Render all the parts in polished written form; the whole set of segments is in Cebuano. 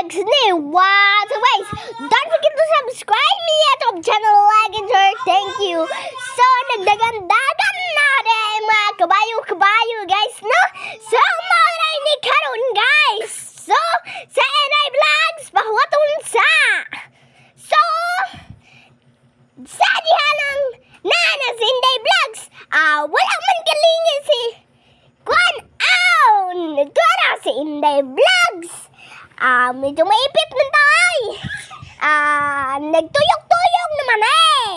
Vlogs ni. What a waste. Don't forget to subscribe me YouTube channel, like and share. Thank you. So, nagdagan-dagan na rin mga kabayo-kabayo, guys, no? So, mga ni karon, guys. So, sa Inday Vlogs, pahuwaton sa. So, sa diha lang na na si Inday Vlogs, wala man kalingi si Kuan aw, nagtura si Inday Vlogs. Medyo maipit man to ay. Nagtuyok-tuyok naman eh.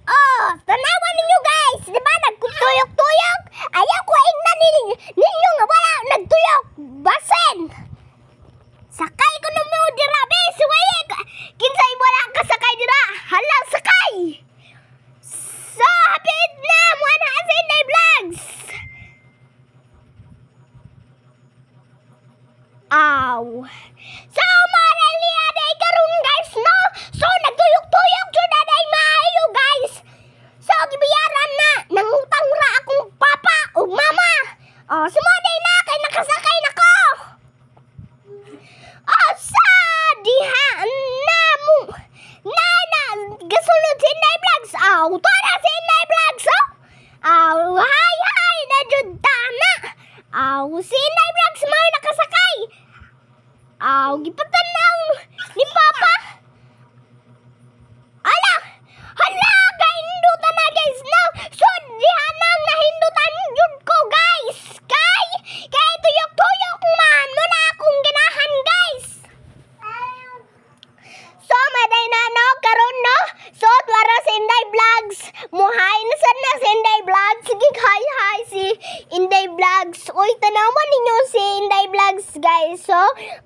Oh, tanawan ninyo, guys, di ba nagtuyok-tuyok? Ayaw ko ingnan ninyo nga wala nagtuyok. Basen. Sakay ko na mo dira be, suwaye. Kinsay wala kasakay dira? Hala, sakay. So, hapit na mo na sa Inday Vlogs. Aw. So, marali aday karon, guys, no? So, nagtuyok-tuyok jud aday maayo, guys. So, gibayaran na. Nangutang ra akong papa ug mama. Oh, sumaday na kay nakasakay na ko. Oh, sa diha na mo. Na na gasulod si Inday Vlogs. Aw, tara si Inday Vlogs, oh. Aw, hi hi na jud ta na. Aw, si Inday Vlogs mo nakasakay. Aw, gipatanaw ni Papa. Ala! Hala! Kahindutan na, guys, no! So, diha nang nahindutan jud ko, guys! Kay tuyok-tuyok man! Muna akong ganahan, guys! So, maday na, no? Karon, no? So, tuwara si Inday Vlogs. Muhay na sad na si Inday Vlogs. Sige, hi, hi si Inday Vlogs. Uy, tanawan ninyo si Inday Vlogs, guys. So,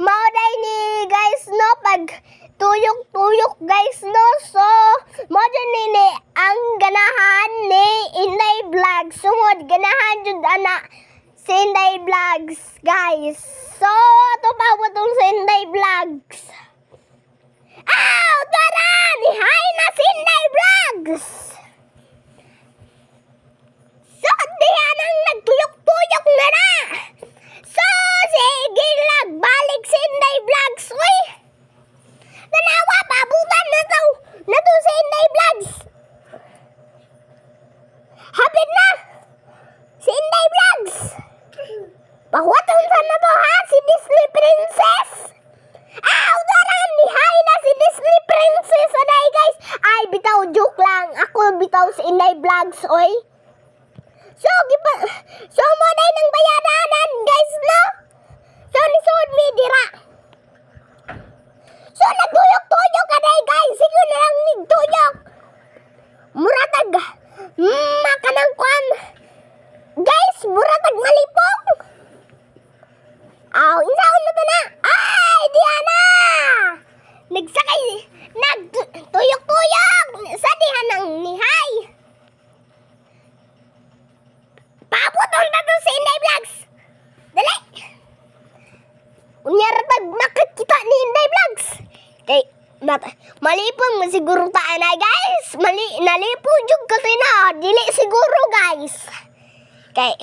mao day ni, guys, no? Pag tuyok-tuyok, guys, no? So, mao dyan ni ang ganahan ni Inday Vlogs. Sungod, ganahan jud ana si Inday Vlogs, guys. So, ito pa tong si Inday Vlogs. Aw, tara! Nihay na si Inday Vlogs! So, diha nang nagtuyok-tuyok na na! So, sige lang, balik si Inday Vlogs, uy! Tanawa, pabutan na to! Na to si Inday Vlogs! Hapit na! Si Inday Vlogs! Pahuwaton sa na to, ha? Si Disney Princess! Aw, tara! Nihay na si Disney Princess! Aday, guys! Ay, bitaw, joke lang. Ako bitaw si Inday Vlogs, oy. So, gipa, so mo day ng bayadanan, guys, no? So, nisod mi dira. So, nagtuyok-tuyok aday, guys. Sige na lang nagtuyok. Muratag, makanang kwan. Guys, muratag malipong. Aw, insaon na to na? Ay, diha na! Nagsakay, nagtuyok-tuyok sa diha ng nihay. Paabot na to sa Inday Vlogs. Dali! Unya ratag makakita ni Inday Vlogs. Kay, malipong mo siguro ta na, guys. Mali, nalipong jud ko na. Dili siguro, guys. Kay,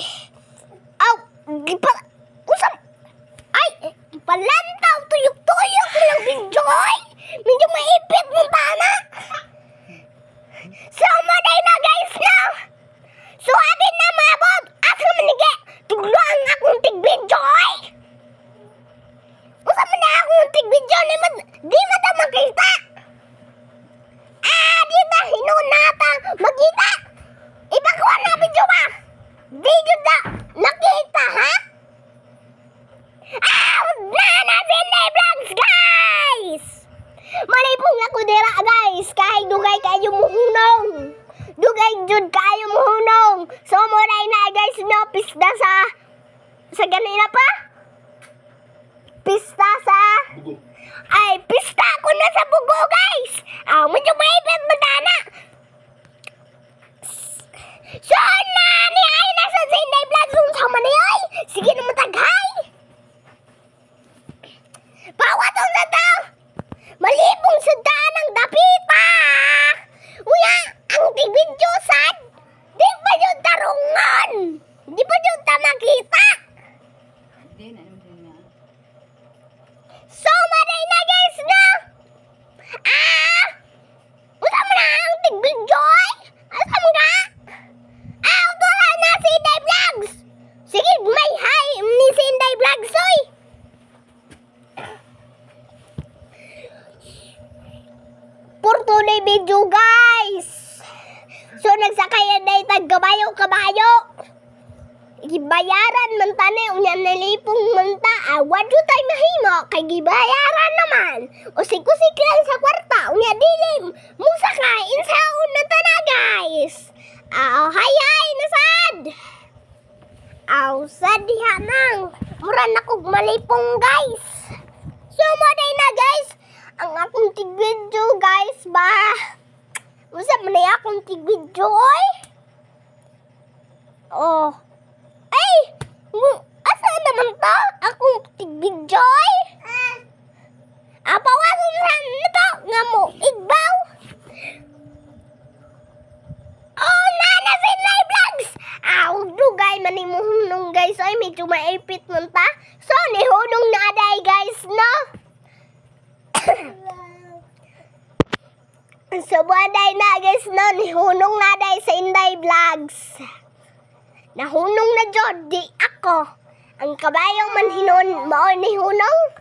aw, gipa, usap. Ay, palantaw, tuyok-tuyok lang video, oy. Medyo maipit mo ta na. So, maday na, guys, no? So, abin na maabot. Asa man nige? Tuglo ang akong tig-video, oy. Usa man na akong tig-video ni man, di man ta makita. Ah, di ta hinunata makita. Ipakuha na video ba? Di jud na nakita, ha? Ah, na na si Inday Vlogs, guys! Malipong ako dira, guys. Kahit dugay kayo muhunong. Dugay jud kayo muhunong. So, mo na, guys, no? Pista sa ganina pa? Pista sa... Bugo. Ay, pista ko na sa bugo, guys! Ah, medyo maipit mo na. So, na, ni ay nasa sa Inday Vlogs. Unsa man ni ay? Sige na mataghay! Pawatong na to! Malipong sa daan ang dapita! Uya, ang tig-video sad! Di ba yung tarungan? Di ba yung ta makita? Di na naman sila. So, Tagkabayo kabayo. Gibayaran man tani, unya nalipong man ta. Ah, wa jud tay mahimo kay gibayaran naman. Usik-usik lang sa kwarta, unya dili musakay, insaon na ta na, guys? Ah, hay hay nasad. Aw, sad diha nang. Mura na kog malipong, guys. So mo na, guys, ang akong tig-video, guys, ba. Usa man na akong tig-video oy. Oh. Ay! Asa naman to? Akong tig-video oy. Ah, pawason sa nito nga mo igbaw. Oh, nana si Nay Vlogs! Ah, huwag dugay man ni mo hunong, guys. Ay, medyo maipit man ta. So, nihunong na day, guys, no? So, buwaday na, guys, no? Nihunong na day sa Inday Vlogs. Nahunong na jud, di ako. Ang kabayo man hinon, mao nihunong.